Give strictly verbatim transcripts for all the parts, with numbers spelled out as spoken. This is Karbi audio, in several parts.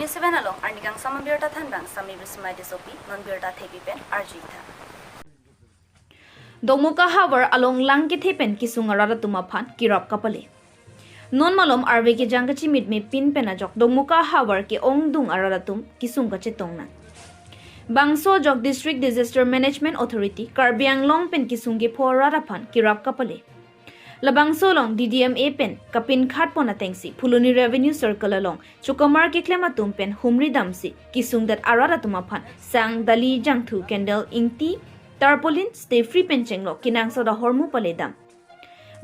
Seven along arnikangsam abirta thanbang Sami Bismai Tissopi, non birta thepi pen arju-ik tha. Dokmoka havar along lang kethe pen kesung arat atum aphan kerap kapale. Non malom arve kejang kachimitme pin pen ajok Dokmoka havar ke-ongdung arat atum kesung kachetong nang. Bangso ajok District Disaster Management Authority Karbi Anglong pen kesung kepho arat aphan kerap kapale. Labangso along D D M A pen kapinkhat pon atengsi Phuloni Revenue Circle along chokamar keklem atum pen humri damsi kesungdet arat atum aphan sang, dali, jangthu, candle, ingti, tarpaulin, stay free pen chenglok kenangsot ahormu paledam.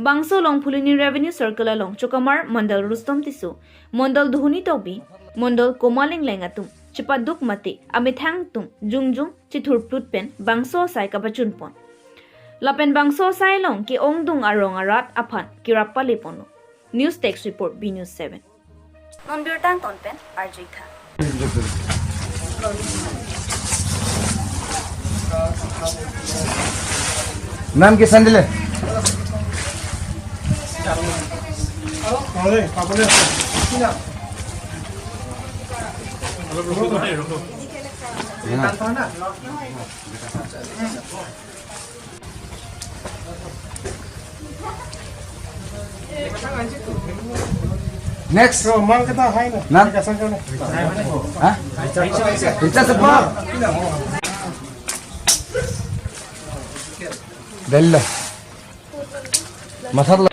Bangso along Phuloni Revenue Circle along chokamar Mondol Rustom Tisso, Mondol Duhuni Tokbi, Mondol Komal Engleng atum chepaduk mate amethang atum jongjong chethurplut pen bangso asai kapachun pon. Lapen bangso asai along ke-ongdung arong arat aphan kerap pale ponlo. News Desk Report, B News seven. Non birta angton pen arju-ik tha. Naam ki sandile? Next. Mang kita hai na. Naam? Ha? Icha sepa. Della. Mathat la.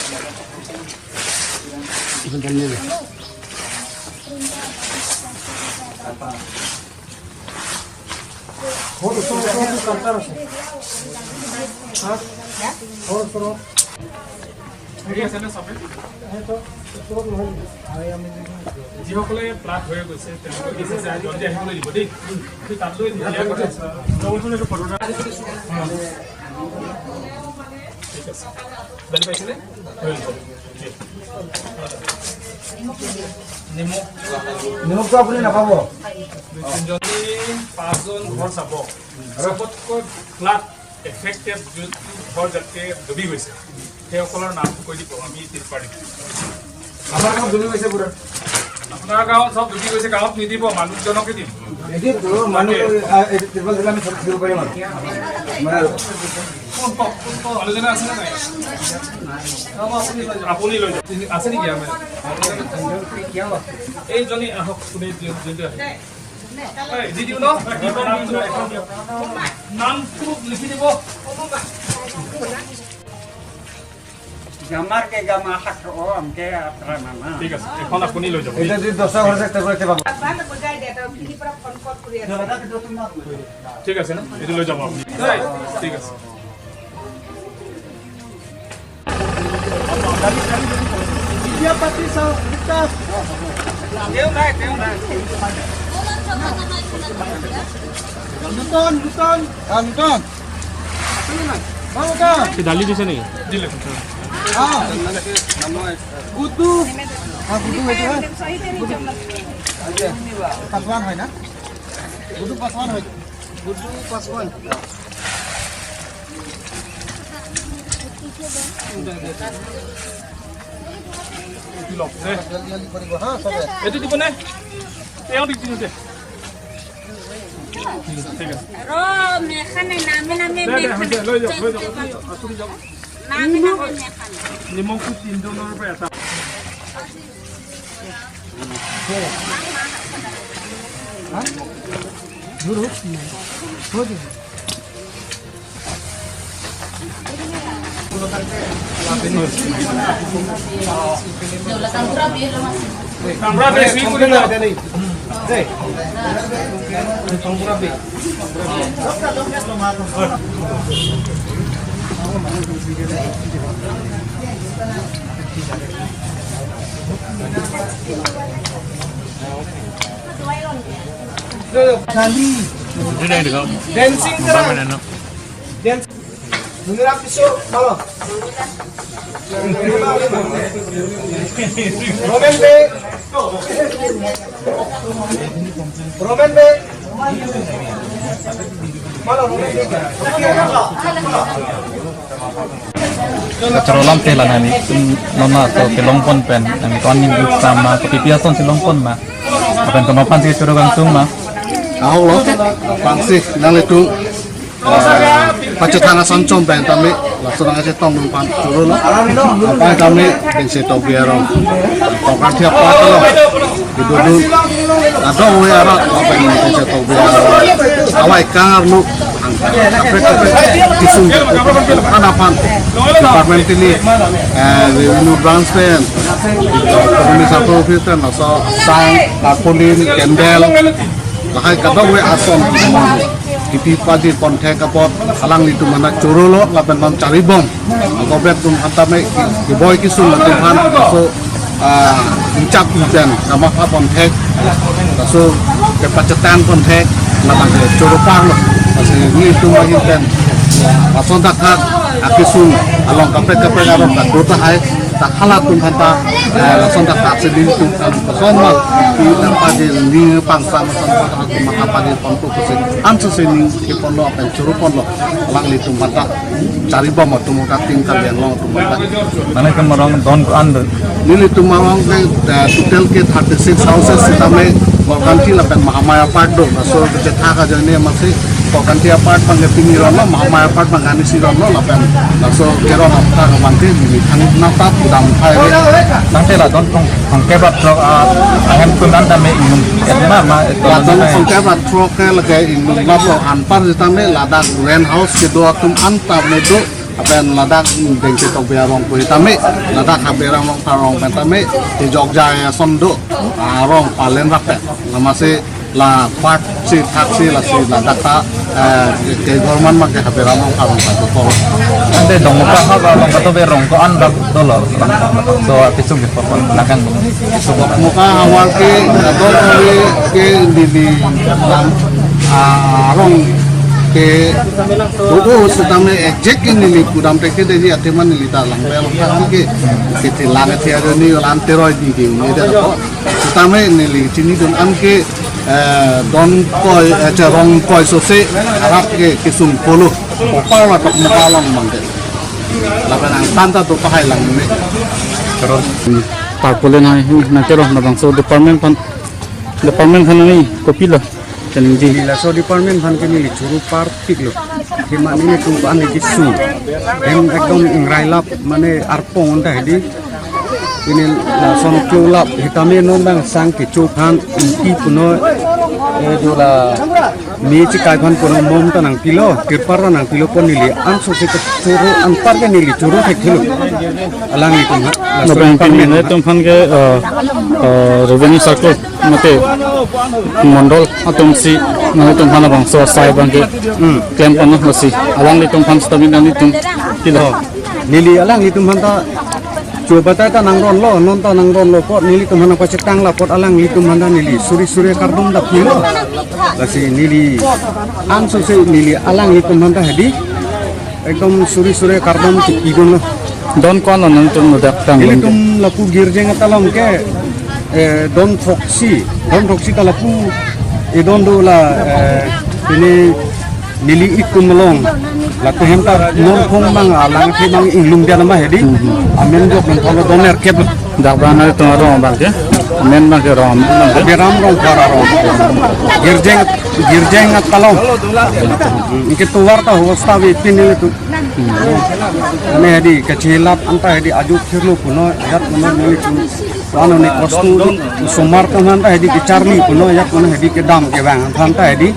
হেৰি আছে নে চবে? যিসকলে ফ্লাড হৈ গৈছে, তেওঁলোকে কি আছে, জলদি আহিব লাগিব দেই। তুমি তাত লৈ দিয়া কথা আছে। ঠিক আছে। বেল পাইছিলে? হৈ গ'ল। নিমখ। নিমখটো আপুনি নাপাব। দুই তিনিজন, পাঁচজন ঘৰ চাব। চবতকৈ ফ্লাড এফেক্টেড যোনটো ঘৰ যাতকে ডুবি গৈছে, সেইসকলৰ নাম কৈ দিব, আমি তিৰপাৰ দিম। আমাৰ গাঁৱত ডুবি গৈছে পুৰা। আপোনাৰ গাঁৱত চব ডুবি গৈছে, গাঁৱত নিদিব, মানুহজনকে দিম। নিদিবতো, মানুহ, আ, এই তিৰপাল দিলে আমি চব থাকিব পাৰিম আৰু। মানে আৰু। কোন প-, কোন প-, মানুহজনে আছেনে নাই? আপুনি লৈ যাওক। আছে নেকি আমাৰ? এইজনী আহক, কোনে যোনটো আহে। এই, দি দিওঁ ন? নামটো, নামটো লিখি দিব। Gamar ke gama hak o amke atra mama. ঠিক আছে, এখন আপুনি লৈ যাব। এটা যদি দশটা ঘৰ আছে, টেবুল একটা পাবো। ঠিক আছে ন? এইটো লৈ যাব আপুনি। দেই, ঠিক আছে। বিদ্যাপতি চাওক, বিকাশ। তেওঁ নাই, তেওঁ নাই। নতুন, নতুন। আ, নতুন। আপুনি নাই। অ, নতুন। কি দালি দিছে নেকি? দিলে। অ। গুড্ডু। অ, গুড্ডু এইটো, হা? গুড্ডু। পাচৱান হয় না? গুড্ডু পাচৱান হয়। গুড্ডু পাচৱান। এইটো লওক দে। জলদি জলদি কৰিব, হা, চবে। এইটো দিব নে? তেওঁ দি দিওঁ দে। ঠিক আছে। ৰ, মেখানে নামে নামে দে, দে, মেখানে। হৈছে, লৈ যাওক, লৈ যাওক। আপুনি, আপুনি যাওক। নামে নামে মেখানে। নিমখটো তিনিজনৰ পৰা এটা। Dancing terang. Dance. Nungra piso, halo. Romen Bey. Romen Bey. Halo, Romen Bey. Kachoro lam tela nani, nona to kelong pon pen, nani to ani sama, kopi piason si long pon ma. Lapen komat aphansi choro kangtung ma? Ahok lo, aphrangsi nanglitum, eh, pachethang ason chom pen tame, laso nangchetongdun aphan choro lo. Aphrang tame, Dengse Tokbi arong, Pongkangthi apar lo. Kedodun, kadokave arat lapen Dengse Tokbi arong, awai kang arlo, kaprek kaprek kesung aphan aphan, department tini, eh, revenue branch pen, revenue circle office pen, laso sang, tarpaulin, candle, lahai kadokave ason kipi pajir ponthek apot alanglitum aphan choro lo lapen non charibom. Government atum aphan tame keboi kesung atum aphan laso, ah, inchap inpen kamatha ponthek, laso kepachethan ponthek, labang ke choro parlo. Lasi nelitum ahin pen lason thakthak akesung along kaprek kaprek arong ta do tahai, ta halatum aphan ta, eh, lason thakthak si nelitum aphan koson ma, inapa di ning pangsa masan pata atum aphan ta padi ponpo pusi ansose ning keponlo pen choro ponlo, alanglitum aphan ta charibom atum ta, Team Karbi Anglong atum ta. Mane ke arong don ko-an do? Nelitum arong ke, eh, total ke thirty six houses sitame Pongkangthi lapen Mahamaya Park do. Laso kethak ajoine masi Pongkangthi apart abang ke pini ronlo, Mahamaya apart abang ke anisi ronlo lapen laso kerong apta abang ke neli thangnat ta pudam thai. Tangte la don throng, throngkep a throk, ah, ahemphu an tame inglum ma ma La don throngkep a throk ke lake inglum lapu anpar sitame ladak rent house kedo atum an tame do, lapen ladak Dengse Tokbi arong pu tame, ladak Habe Ram Rongphar arong pen tame, kejokjai ason do, arong palen rapet. Namasi la park si thak si lasi ladak ta, eh, ke government ma ke Habe Ram Rongphar arong ta do kor. Ante Dokmoka ha ba long kato be rong ko-an dak dolo. So, kisung ke pokok nakan. Dokmoka havar ke, eh, dolo ke, ke di, di lam, ah, arong ke do do sitame exact ke neli pudam thekthedet athema neli ta lang bel than ke, ke thi lang thi ajoine lan teroi di ke ni de ko. Sitame neli chinidun an ke, eh, don koi, eh, cherong koi sose arat ke kesung polo. Kopar la Dokmoka along abang ke. Lapen angtan ta do pahai lang me. Tarpaulin hai, hmm, nangkerong labangso department aphan, department aphan nangji kopilo kaningje? Neli laso department aphan ke neli choro parpiklo. Athema nelitum ko-an kesung, hem ekdom ingrailap mane arpong ta hedi. Pini lason klolap sitame non abang sang kecho aphan ingti punoi, eh, do la me chekai aphan punoi mom ta nangpilo, tirpal ta nangpilo pu neli ansose kechoro anpar ke neli choro thekthelo. Alanglitum ha, laso Lapen pini department nelitum aphan ke, eh, eh, revenue circle mate mondol atum si nelitum aphan labangso asai abang ke, hmm, klem pon lasi alanglitum aphan sitame nanglitum pilo? Neli alanglitum aphan ta chobatai ta nangronlo, non ta nangronlo apot nelitum aphan nangpachetang la apot alanglitum aphan ta neli suri suri kardom ta pilo. Lasi neli ansose neli alanglitum aphan ta hedi ekdom suri suri kardom chepidunlo. Don ko-an lo nangtum ladak tang? Nelitum lapu Girjeng atalong ke, eh, don throksi, don throksi ta lapu, eh, don do la, eh, pini neli itum along. Latum hem ta non phong abang alang ke abang inglum dia nama hedi. Amen jok nang thalo don er kep. Dak abang nangtum arong abang ke? Amen abang ke rong, amen abang ke? Habe Ram Rongphar arong. Girjeng, Girjeng atalong. Ingke tovar ta hosta ve pini nelitum. Mane hedi kachelap anta hedi ajo thirlo punoi, ajat punoi nelitum. Ano ne kostu do, osomar atum aphan ta hedi kecharli punoi, ajat punoi hedi kedam kevang aphan ta hedi.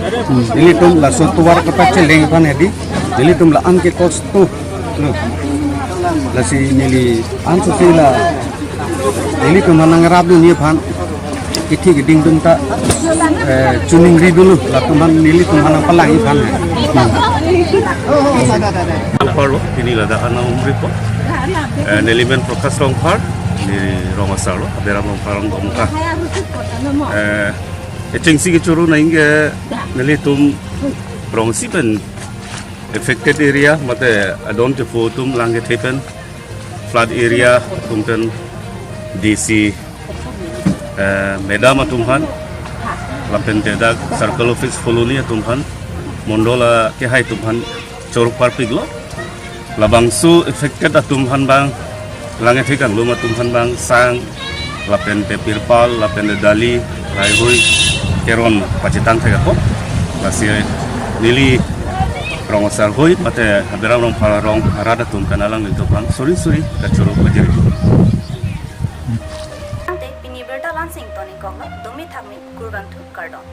Nelitum laso tovar kepacheleng aphan hedi. Nelitum la-an ke kostu lo. Lasi neli ansose la nelitum aphan nangrapdunji aphan, kithi keding atum ta, eh, choningridunlo, latum aphan nelitum aphan nangpalangji aphan. Rongphar lo, pini ladak anang umri po. Eh, neli men Prakash Rongphar, neli rong asar lo, Habe Ram Rongphar arong Dokmoka. Eh, kechengsi kechoro nangji ke nelitum rong isi pen affected area, mate adon chepho atum lang kethe pen, flood area atum pen D C, eh, madam atum aphan, lapen te dak circle office colony atum aphan, mondol akehai atum aphan choro parpiklo. Labangso affected atum aphan abang, lang kethe kanglum atum aphan abang, sang lapen te pirpal, lapen te dali, lahaihui keron pachetang thek apot. Lasi neli rong asar hui, mate Haberam Rongphar arong arat atum pen alanglitum aphan suri suri kachoro pajir. Tangte pini birta la-an si ingtonik koklo, dumi thakmi, kurvangthu, kardom.